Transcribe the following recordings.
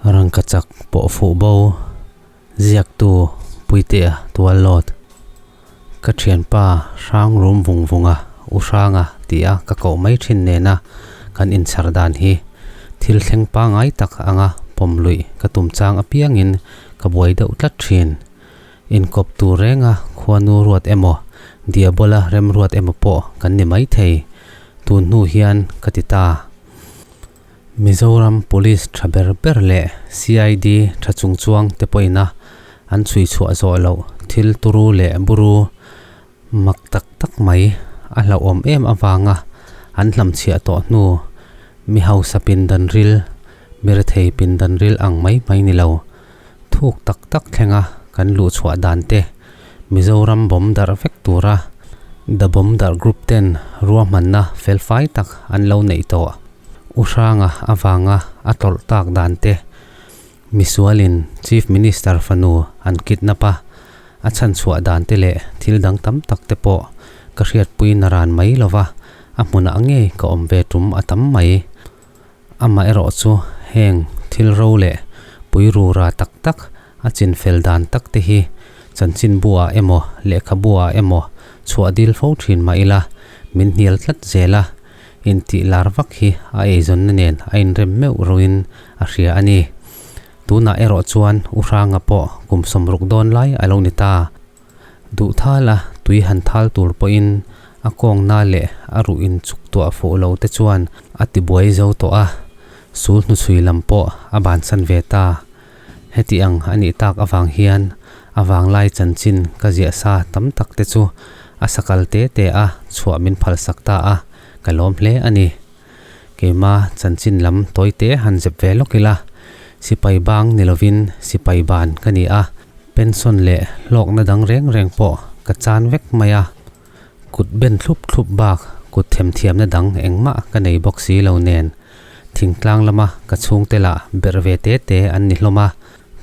Rangkachak pawh fuh bo, ziaktu Puitea Tuallawt. Ka thianpa hrang rum vung vunga U Hranga tia ka koh mai thin nena kan inchhar dan hi thil thleng pangai tak anga pawm luih ka tum chang apiangin ka buai deuh tlat thin. Inkawp tur renga khuanu ruat emaw, Diabola remruat emaw pawh kan ni maithei. Tun hnu hian ka ti ta. Mizoram Police tha ber ber leh CID tha chungchuang te pawhin a an chhui chhuah zawh loh thil turu leh buru mak tak tak mai a hlauhawm em avanga an hlamchhiah tawh hnu mi hausa pindan ril, mi rethei pindan ril ang mai mai ni lo thuk tak tak thlenga kan luh chhuah dan te Mizoram bomb darh vek tura The Bomb Darh Group ten ruahmanna felfai tak an lo neih tawh. U Hranga avanga a tlawlh tak dan te misualin Chief Minister fanu an kidnap a, a chhanchhuah dan te leh thil dang tam tak te pawh ka hriatpui naran mai lova a hmunah ngei ka awm ve tum a tam mai. Amaherawh chu heng thil ro leh pui rura tak tak a chin fel dan tak te hi chanchinbu ah emaw lehkhabu ah emaw chhuah dil fo thin mah ila min hnial tlat zel a, intih lar vak hi a eizawnna nen a inrem meuh ruin a hria a ni. Tunah erawh chuan U Hranga pawh kum sawmruk dawn lai a lo ni ta. Duh thal a tui han thal tur pawhin a kawngna leh a ruh in chuk tuah fuh lo te chuan a ti buai zo tawh a, sul hnuchhui lam pawh a bansan ve ta. Heti ang a nih tak avang hian a vanglai chanchin ka ziah sa tam tak te chu a sakal te te a chhuah min phalsak ta a, ka lawm hle a ni. Keima chanchin lam tawi te han zep ve lawk ila, sipai bang ni lovin sipai ban ka ni a, pension leh hlawkna dang reng reng pawh ka chan vek mai a, kut ben thlup thlup bak kut themthiamna dang engmah ka nei bawk si lo nen thingtlang lama ka chhungte lah berh ve te te an ni hlawm a,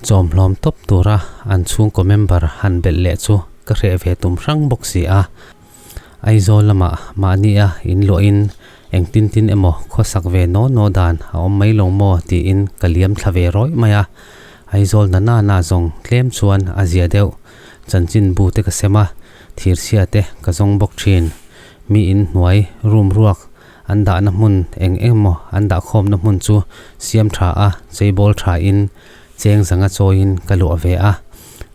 chawmhlawm tawp tura an chhungkaw member han belh leh chu ka hreh ve tum hrang bawk si a. Aizawl lamah mahnia inluahin engtin tin emaw khawsak ve naw naw dan a awm mai lo maw tiin ka liam thla ve rawih mai a. Aizawl na na na zawng tlem chuan a zia deuh. Chanchin bu te ka sem a, thirchhia te ka zawng bawk thin. Mi in hnuai room ruak an dahna hmun eng eng emaw an dahkhawmna hmun chu siam tha a, cheibawl tha in cheng zanga chawiin ka luah ve a,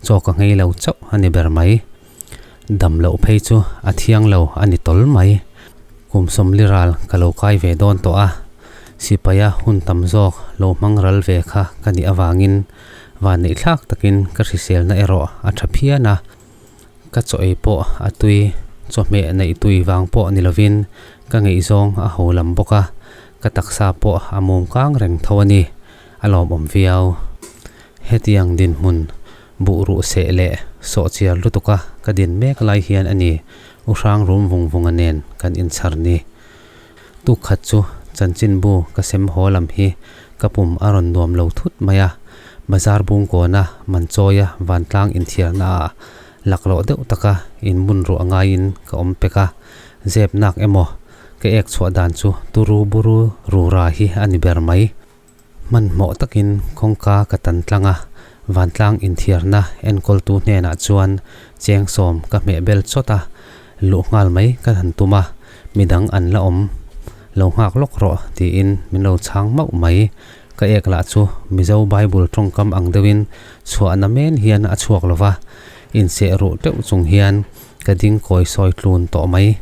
chaw ka nghei lo chauh a ni ber mai. Dam loh phei chu a thiang lo a ni tawl mai. Kum sawmli ral ka lo kai ve dawn tawh a, sipaia hun tam zawk lo hmang ral ve kha ka nih avangin vanneih thlak takin ka hriselna erawh a tha phian a. Ka chaw ei pawh a tui, chawhmeh neih tui vang pawh ni lovin ka ngeihzawng a ho lam bawk a, ka taksa pawh a mum kang reng tho a ni, a lawmawm viau. Hetiang dinhmun Buh ruh seh leh sawh chiar lutuk a ka din mek lai hian a ni, U Hrang rum vung vunga nen kan inchhar ni. Tuk khat chu chanchinbu ka sem haw lam hi ka pum a rawn nuam lo thut mai a, bazar bung kawna man chawia vantlang inthiarna ah laklawh deuh taka inbun ruah ngaiin ka awm pek a, zep nak emaw ka ek chhuah dan chu turu buru rura hi a ni ber mai. Hmanhmawh takin kawngka ka tan tlang a, vantlang inthiarna enkawltu hnenah chuan cheng sawm ka hmeh bel chawt a, luh nghal mai ka han tum a, midang an la awm lo nghak lawk rawh tiin min lo chhang mauh mai. Ka ek lah chu Mizo Bible tawngkam ang deuhin chhuahna men hian a chhuak lo va, inseh ruh teuh chung hian ka ding kawi sawi tlun tawh mai.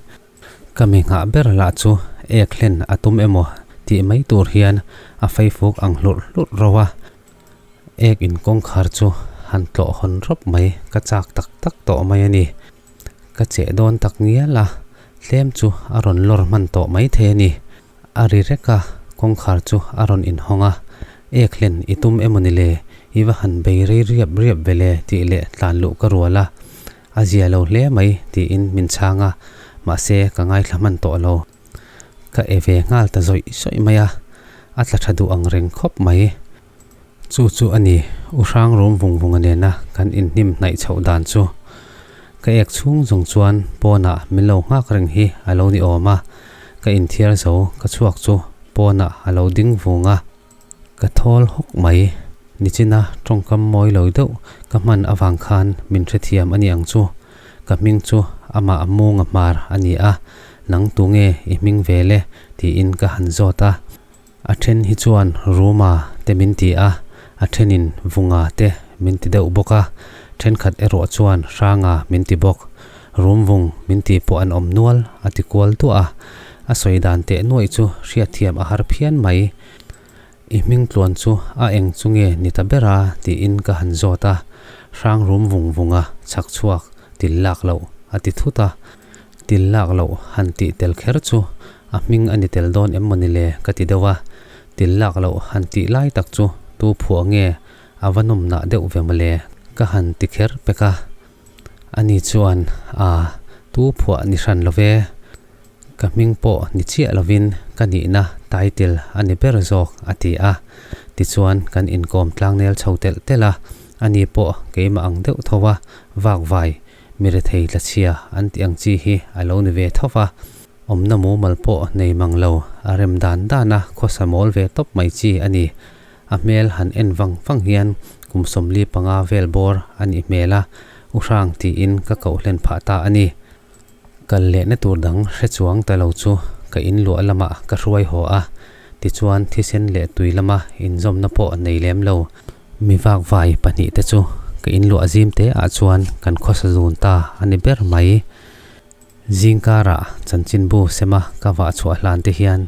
Ka mi nghah ber lah chu ek hlen a tum emaw tih mai tur hian a feifuk ang hlurh hlurh ro a, ek in kawngkhar chu han tlawh hawn rawp mai ka chak tak tak tawh mai a ni. Ka cheh dawn tak ngial a, tlem chu a rawn lawr hman tawh mai thei a ni. A ri rek a, kawngkhar chu a rawn inhawng a, ek hlen i tum emaw ni le, i va han bei rei riap riap ve le tih leh tlan luh ka rual a. A zia lo hle mai tiin min chhang a, mahse ka ngaithla hman tawh lo. Ka e ve nghal ta zawih zawih mai a, a tla tha duh ang reng khawp mai. Chu chu a ni, U Hrang rum vung vunga nena kan inhnim hnaih chhoh dan chu. Ka ek chhung zawng chuan pawnah min lo nghak reng hi a lo ni awm a, ka inthiar zo ka chhuak chu pawnah a lo ding vung a, ka thawl hawk mai. Nichina tawngkam mawi lo deuh ka hman avang khan min hrethiam a ni ang chu. Ka hming chu amah a munga hmar a ni a, nang tunge i hming ve le? tiin ka han zawt a. A then hi chuan Ruma te min ti a, a thenin Vunga te min ti deuh bawk a, thenkhat erawh chuan Hranga min ti bawk. Rumvung min ti pawh an awm nual a ti kual duah a, a sawi dan teh nuaih chu hriatthiam a har phian mai. I hming tluan chu a eng chu nge ni ta ber a? tiin ka han zawt a, hrang rum vung vung a, chhak chhuak til lak loh a ti thut a, til lak loh han tih tel kher chu a hming a ni tel dawn em mawni le ka ti deuh a, til lak loh han tih lai tak chu tu phuah nge a va nawm nah deuh ve mawle ka han ti kher pek a, ani chuan a tu phuah ni hran lo ve. Ka hming pawh ni chiah lovin ka nihna title a ni ber zawk a ti a. Tichuan kan inkawm tlangnel chho telh telh a, ani pawh keimah ang deuh tho a, vakvai, mi rethei tlachhia an tih ang chi hi a lo ni ve tho va. Awmna mumal pawh nei mang lo, a rem dan dan a khawsa mawl ve tawp mai chi a ni. A hmel han en vang vang hian kum 45 vel bawr a nih hmel a, U Hrang tiin ka koh hlen phah ta a ni. Kal lehna tur dang hre chuang ta lo chu ka in luah lamah ka hruai haw a, tichuan thisen leh tui lama inzawmna pawh nei lem lo. Mi vakvai pahnihte chu ka in luah zim te ah chuan kan khawsa zun ta a ni ber mai. Zingkarah chanchinbu sema ka vah chhuah hlan te hian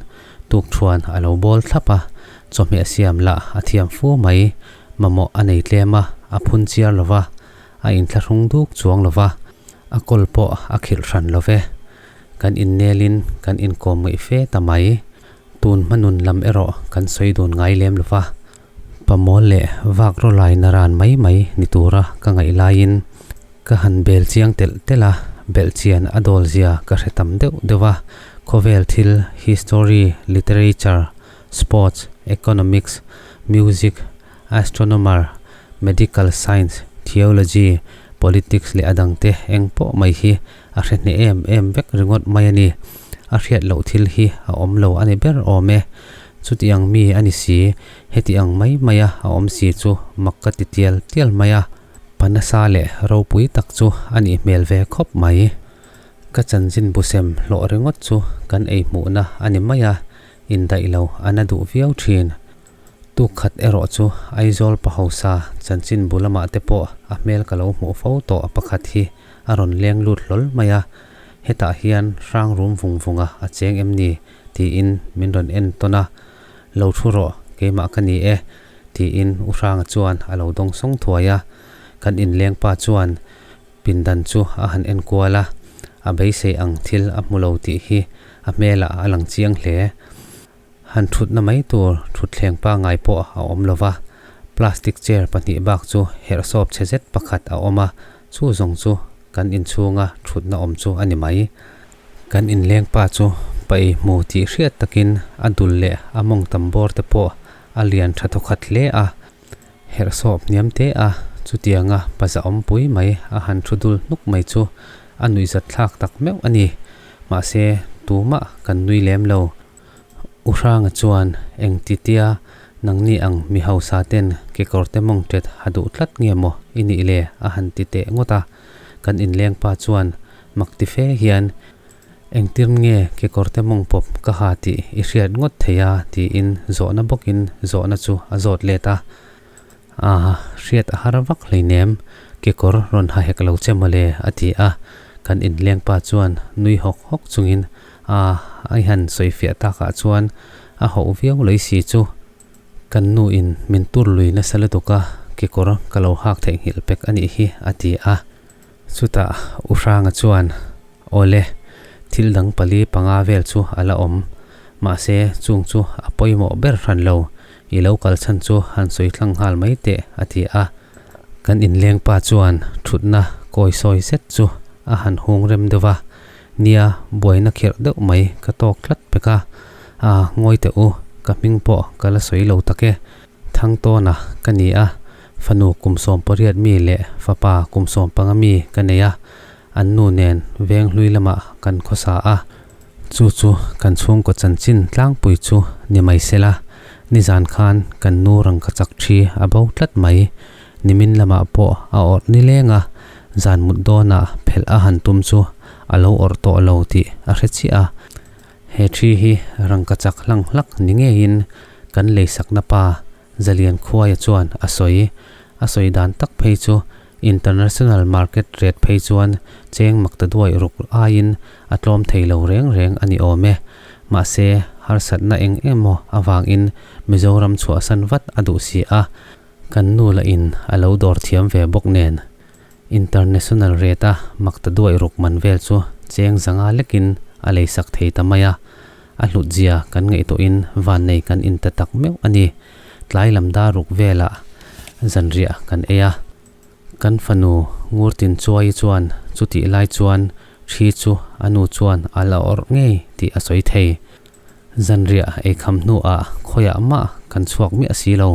tukthuan a lo bawl thlap a, chawhmeh siam lah a thiam fu mai, mamawh a nei tlem a, a phun chiar lo va, a inthlahrung duk chuang lo va, a kawl pawh a khilh hran lo ve. Kan innelin kan inkawm ngaih fe ta mai. Tun hmanun lam erawh kan sawi dun ngai lem lo va. Pamawl leh vak rawlai naran mai mai ni tura ka ngaih laiin ka han bel chiang telh telh a, belhchian a dawl zia ka hre tam deuh deuh a. Khawvel thil, history, literature, sports, economics, music, astronomer, medical science, theology, politics leh a dangte eng pawh mai hi a hre hneh em em vek ringawt mai a ni. A hriat loh thil hi a awm lo a ni ber awm e. Chuti ang mi a ni si, heti ang mai maia a awm si chu mak ka ti tial tial mai a. Pa nasa leh ropui tak chu a nih hmel ve khawp mai. Ka chanchin busem hlawh ringawt chu kan ei hmuhna a ni mai a, indaih lo a na duh viau thin. Tuk khat erawh chu Aizawl Pahausa chanchin bu lamah te pawh a hmel ka lo hmuh fo tawh pakhat hi a rawn leng lut hlawl mai a, hetah hian hrang rum vung vunga a cheng em ni tiin min rawn en tawn a, Lo thu rawh, keimah ka ni e tiin U Hranga chuan a lo dawng sawng thuai a, kan inleng pa chuan pindan chu a han en kual a, a beisei ang thil a hmu lo tih hi a hmelah a lang chiang hle. Han thutna mai tur thutthleng pangngai pawh a awm lo va, plastic chair pahnih bak chu herhsawp chhe zet pakhat a awm a, chu zawng chu kan inchhunga thutna awm chu a ni mai. Kan inleng pa chu paih hmu tih hriat takin a dul leh a mawng tam bawr te pawh a lian tha thawkhat hle a, herhsawp hniam te a, chutianga paza awmpui mai a han thu dul hnuk mai chu a nuihzat thlak tak meuh a ni. Mahse, tumah kan nui lem lo. U Hranga chuan, Eng titia nangni ang mi hausa ten kekawrte mawng tet ha duh tlat nge maw i nih le? a han ti teh ngawt a. Kan inleng pa chuan mak ti fe hian, Engtir nge kekawrte mawng pawp ka ha tih i hriat ngawt thei a? tiin zawhna bawkin zawhna chu a zawt let a. Aa, hriat a har vak hleinem, kekawr rawn ha hek lo che mawle, a ti a. Kan inleng pa chuan nui hawk hawk chungin, Aa, i han sawifiah takah chuan a hauh viau lei si chu. Kan nu in min tur lui nasa lutuk a, kekawr ka lo hak theihnghilh pek a nih hi, a ti a. Chutah U Hranga chuan, Awle, thil dang pali panga vel chu a la awm. Mahse, chung chu a pawimawh ber hran lo. I lo kal chhan chu han sawi thlang nghal mai teh, a ti a. Kan inleng pa chuan thutna kawi sawi zet chu a han hung rem deuh va, Nia, buaina khirh deuh mai ka tawk tlat pek a. A, ngawi teh u, ka hming pawh ka la sawi lo tak e. Thangtawna ka ni a, fanu kum 18 mi leh fapa kum 15 mi ka nei a, an nu nen veng hlui lamah kan khawsa a, chu chu kan chhungkaw chanchin tlangpui chu ni mai se la. Nizan khan kan nu rangkachak thi a bo tlat mai. Nimin lamah pawh a awrh nileng a, zan mut dawnah phelh a han tum chu a lo awrh tawh lo tih a hre chiah a. He thi hi rangkachak hlang hlak ni ngeiin kan leisakna pa Zalian Khuaia chuan a sawi. A sawi dan tak phei chu international market rate phei chuan cheng makta duai ruk aiin a tlawm thei lo reng reng a ni awm e. Mahse, harsatna eng emaw avangin Mizoram chhuahsan vat a duh si a, kan nu lah in a lo dawr thiam ve bawk nen. International rate a makta duai ruk man vel chu cheng zanga lekin a leisak thei ta mai a. A hlut zia kan ngaihtuahin vannei kan inta tak meuh a ni. Tlai lam dar ruk velah zanriah kan ei a. Kan fanu Ngurtin Chuai chuan chutih lai chuan thi chu a nu chuan a la awrh ngei tih a sawi thei. Zanriah eikham hnuah khawiah mah kan chhuak miah si lo.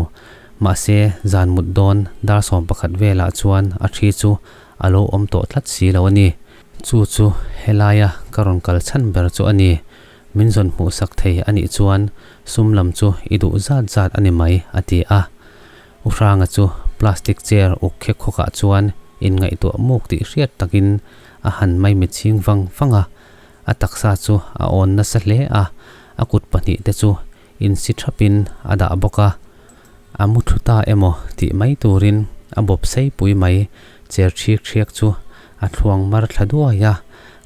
Mahse zan mut dawn dar 11 velah chuan a thi chu a lo awm tawh tlat si lo a ni. Chu chu helaia ka rawn kal chhan ber chu a ni. Min zawn hmuhsak thei a nih chuan sum lam chu i duh zat zat a ni mai, a ti a. U Hranga chu plastic chair uk khek khawkah chuan inngaihtuah muk tih hriat takin a han maimit chhing vang vang a. A taksa chu a awn nasa hle a, a kut pahnihte chu insi thapin a dah bawk a. A mu thlu ta emaw tih mai turin a bawp sei pui mai cher ṭhiak ṭhiak chu a thluang mar thla duai a,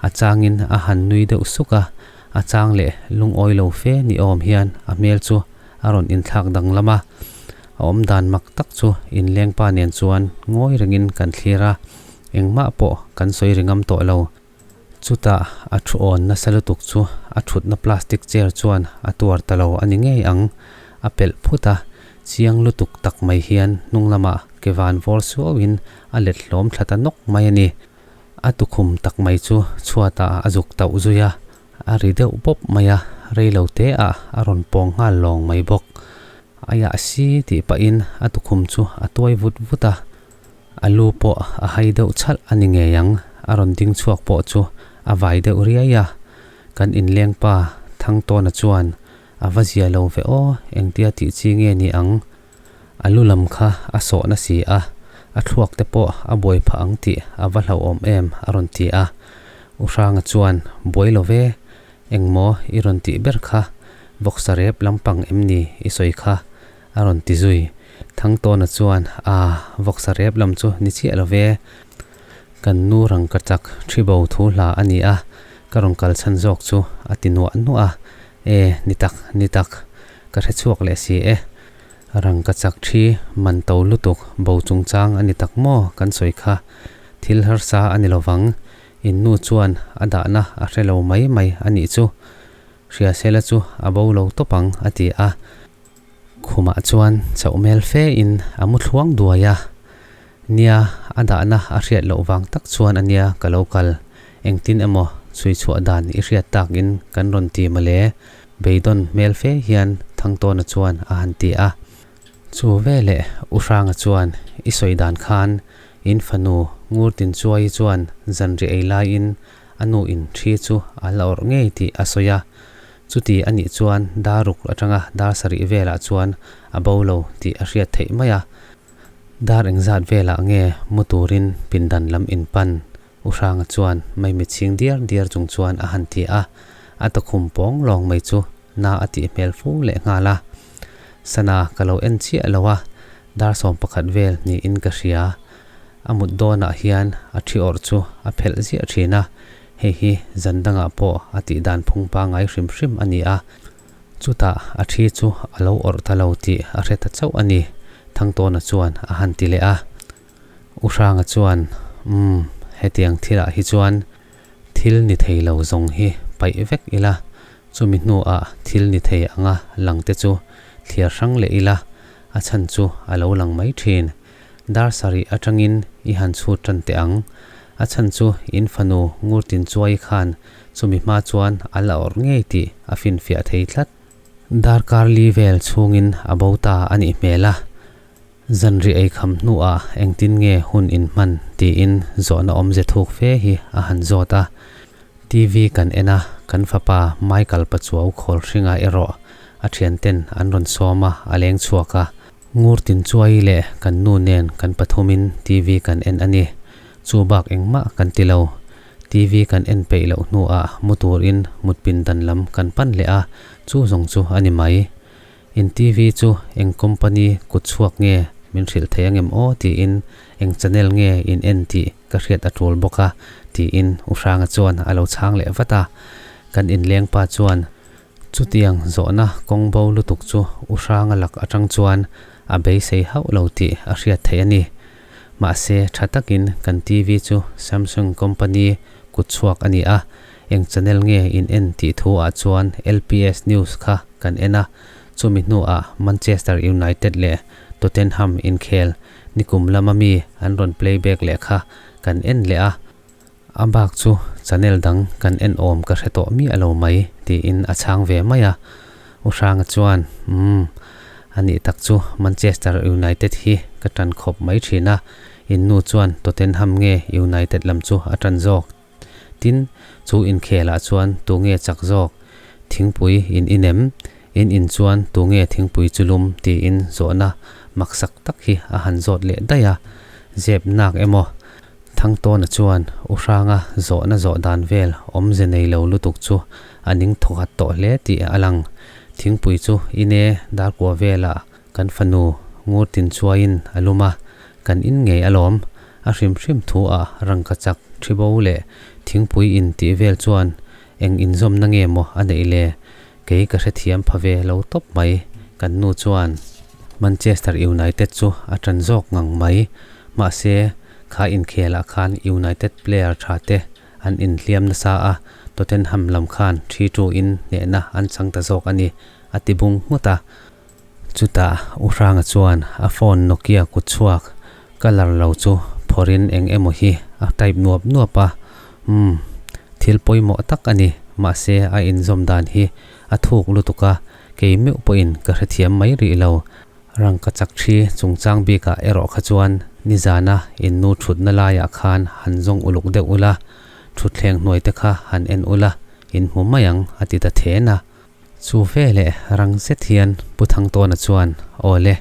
a changin a han nui deuh suk a, a chang leh lungawi lo fe ni awm hian a hmel chu a rawn inthlak danglam a. A awm dan mak tak chu inlengpa nen chuan ngawi rengin kan thlir a, engmah pawh kan sawi ri ngam tawh lo. Chutah a thu awn nasa lutuk chu a thutna plastic chair chuan a tuar ta lo a ni ngei ang. A pelh phut a, chiang lutuk tak mai hian hnung lamah ke van vawr suauin a let hlawm thla ta nawk mai a ni. A tukhum tak mai chu chhuatah a zuk tauh zui a, a ri deuh pawp mai a, rei lo te ah a rawn pawng nghal lawng mai bawk. A yah si tih pahin a tukhum chu a tuai vut vut a. A lu pawh a hai deuh chhalh a ni ngei ang, a rawn ding chhuak pawh chu a vai deuh riai a. Kan inleng pa Thangtawna chuan a va zia lo ve aw, engtia tih chi nge ni ang? A lu lam kha a sawh na si a, a thluak te pawh a buai phah ang tih a va hlauhawm em a rawn ti a. U Hranga chuan, Buai lo ve, engmaw i rawn tih ber kha, vawksa rep lampang em ni i sawi kha? A rawn ti zui. Thangtawna chuan, Aa, vawksa rep lam chu ni chiah lo ve. Kan nu rangka chak thi bo thu hla a ni a, ka rawn kal chhan zawk chu a ti nuah nuah a. E, ni tak, ni tak, ka hre chhuak leh si e. Rangka chak thi man to lutuk bo chungchang a ni tak maw kan sawi kha. Thil harsa a ni lovang. In nu chuan a dahna a hre lo mai mai a nih chu. Hriasela chu a bo lo tawp ang, a ti a. Khumah chuan chauh hmel fe in a mu thluang duai a, nia a dahna a hriat loh vang tak chuan a nia ka lo kal, engtin emaw chhui chhuah dan i hriat tak in kan rawn ti mawle, beidawn hmel fe hian Thangtawna chuan a han ti a. Chu veleh U Hranga chuan i sawi dan khan in fanu Ngurtin Chuai chuan zanriah ei laiin a nu in thi chu a la awrh ngei tih a sawi a, Chuti a nih chuan dar ruk atanga dar sarih velah chuan a bo lo tih a hriat theih mai a. Dar engzat velah nge mu turin pindan lam in pan? U Hranga chuan maimi chhing diar diar chung chuan a han ti a. A tukhum pawng lawng mai chu na a tih hmel fu leh nghal a. Sana ka lo en chiah lo a, dar 11 vel niin ka hria. A mut dawnah hian a thi awrh chu a phelh ziah thin a, Hei hi zan dangah pawh a tih dan phung pangngai hrim hrim a ni a, chutah a thi chu a lo awrh ta lo tih a hre ta chauh a ni, Thangtawna chuan a han ti leh a. U Hranga chuan, Umm, hetiang thilah hi chuan thil ni thei lo zawng hi paih vek ila, chumi hnuah thil ni thei anga langte chu thliar hrang leh ila, a chhan chu a lo lang mai thin. Dar sarih atangin i han chhut tan teh ang. A chhan chu in fanu Ngurtin Chuai khan chumi hma chuan a la awrh ngei tih a finfiah thei tlat. Darkar li vel chhungin a bo ta a nih hmel a. Zanri ei kham hnuah engtin nge hun in hman tiin zawhna awmze thuk fe hi a han zawt a. TV kan en a, kan fapa Michael Pachuau khawl hringa erawh. A thianten an rawn sawm a, a leng chhuak a. Ngur tin chuai leh kan nu nen kan pathumin TV kan en a ni. Chu bak engmah kan ti lo. TV kan en peih loh hnuah mu turin mut pindan lam kan pan leh a, chu zawng chu a ni mai. In TV chu eng company kut chhuak nge min hrilh thei angem aw tiin eng channel nge in en tih ka hriat a tul bawk a tiin U Hranga chuan a lo chhang leh vat a. Kan inleng pa chuan chutiang zawhna kawng bo lutuk chu U Hranga lak atang chuan a beisei hauh lo tih a hriat theih a ni. Mahse tha takin kan TV chu Samsung company kut chhuak a ni a, eng channel nge in en tih thu ah chuan LPS News kha kan en a, chumi hnuah Manchester United leh Tottenham inkhel nikum lama mi an rawn playback leh kha kan en leh a, a bak chu channel dang kan en awm ka hre tawh miah lo mai tiin a chhang ve mai a. U Hranga chuan, Umm, a nih tak chu Manchester United hi ka tan khawp mai thin a, in nu chuan Tottenham nge United lam chu a tan zawk? Tin, chu inkhelah chuan tu nge chak zawk? Thingpui in inem? In in chuan tu nge thingpui chu lum? tiin zawhna maksak tak hi a han zawt leh daih a. Zep nak emaw? Thangtawna chuan U Hranga zawhna zawh dan vel awmze nei lo lutuk chu a ning thawkhat tawh hle tih a lang. Thingpui chu ine darkua velah kan fanu Ngurtin chuaiin a lum a, kan in ngei alawm. A hrim hrim thu ah rangkachak thibo leh thingpui in tih vel chuan eng inzawmna nge maw a neih le? Kei ka hrethiam pha ve lo tawp mai. Kan nu chuan Manchester United chu a tan zawk ngang mai. Mahse, kha inkhelah khan United player tha te an inhliam nasa a, Tottenham lam khan thi tu in hnehna an chang ta zawk a ni, a ti bung nghut a. Chutah U Hranga chuan a phone Nokia kut chhuak colour lo chu phawrhin eng emaw hi a type nuap nuap a, umm, thil pawimawh tak a ni, mahse a inzawm dan hi a thuk lutuk a, kei meuh pawhin ka hrethiam mai rih lo. Rangka chak thi chungchang bikah erawh kha chuan nizana in nu thutna laiah khan han zawng uluk deuh ula, thutthleng hnuai te kha han en ula, in hmu mai ang a ti ta then a. Chu veleh rang zet hian Pu Thangtawna chuan, Aw le,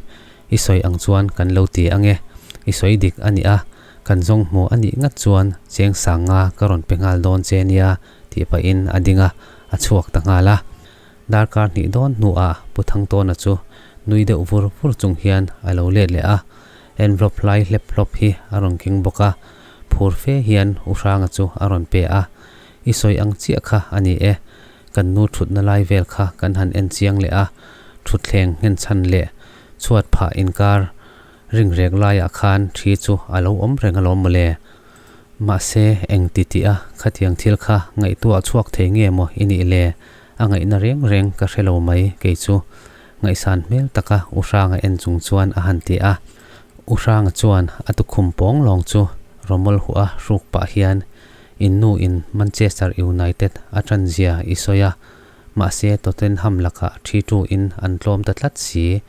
i sawi ang chuan kan lo ti ang e, i sawi dik a nih a, kan zawng hmu a nih ngat chuan cheng sang nga ka rawn pe nghal dawn che nia tih pahin a ding a, a chhuak ta nghal a. Darkar hnih dawn hnuah Pu Thangtawna chu nui deuh vur vur chung hian a lo let leh a, envelope hlai hlep hlawp hi a rawn keng bawk a, phur fe hian U Hranga chu a rawn pe a, I sawi ang chiah kha a ni e, Kan nu thutna lai vel kha kan han en chiang leh a, thutthleng nghenchhan leh chhuat phah inkar ringrek laiah khan thi chu a lo awm reng alawm mawle. Mahse, eng ti tih a khatiang thil kha ngaihtuah chhuak thei nge maw i nih le? A ngaihna reng reng ka hre lo mai kei chu. Ngaihsan hmel taka U Hranga en chung chuan a han ti a. U Hranga chuan a tukhum pawng lawng chu rawmawl huh a hruk pah hian In nu in Manchester United a tan zia i sawi a, mahse Tottenham lakah thi tu in an tlawm ta tlat si.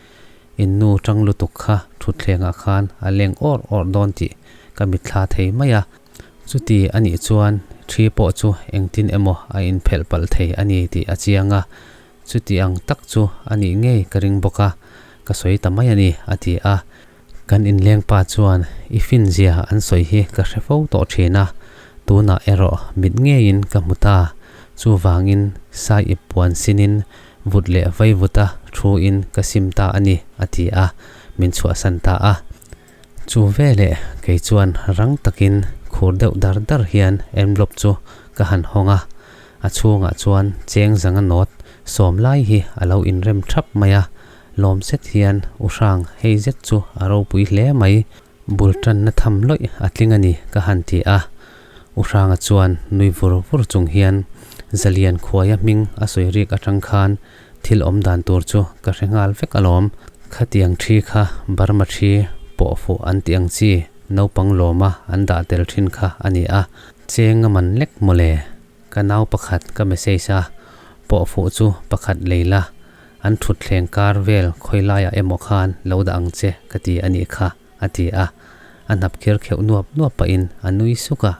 In nu tang lutuk kha thutthlengah khan a leng awr awr dawn tih ka mitthla thei mai a. Chuti a nih chuan thi pawh chu engtin emaw a inphelh palh thei a ni tih a chiang a. Chuti ang tak chu a nih ngei ka ring bawk a, ka sawi ta mai a ni, a ti a. Kan inleng pa chuan i finzia an sawi hi ka hre fo tawh thin a, tunah erawh mit ngeiin ka hmu ta. Chuvangin sai ip puan sinin vut leh vai vuta thuin ka sim ta a ni, a ti a, min chhuahsan ta a. Chu veleh kei chuan rang takin khur deuh dar dar hian envelope chu ka han hawng a, a chhungah chuan cheng zanga nawt sawm lai hi a lo inrem thap mai a, Lawm zet hian U Hrang hei zet chu a ropui hle mai, bul tanna tham lawih a tling a ni ka han ti a. U Hranga chuan nui vur vur chung hian Zalian khuaia hming a sawi rik atang khan thil awm dan tur chu ka hre nghal vek alawm. Khatiang thi kha Burma thi pawh fuh an tih ang chi naupang lawma an dah tel thin kha a ni a, cheng a man lek mawle. Ka nau pakhat ka message a, pawh fuh chu pakhat lei la, an thutthleng kar vel khawi laiah emaw khan lo dah ang che ka ti a nih kha, a ti a. A hnap khir kheuh nuap nuap pahin a nui suk a.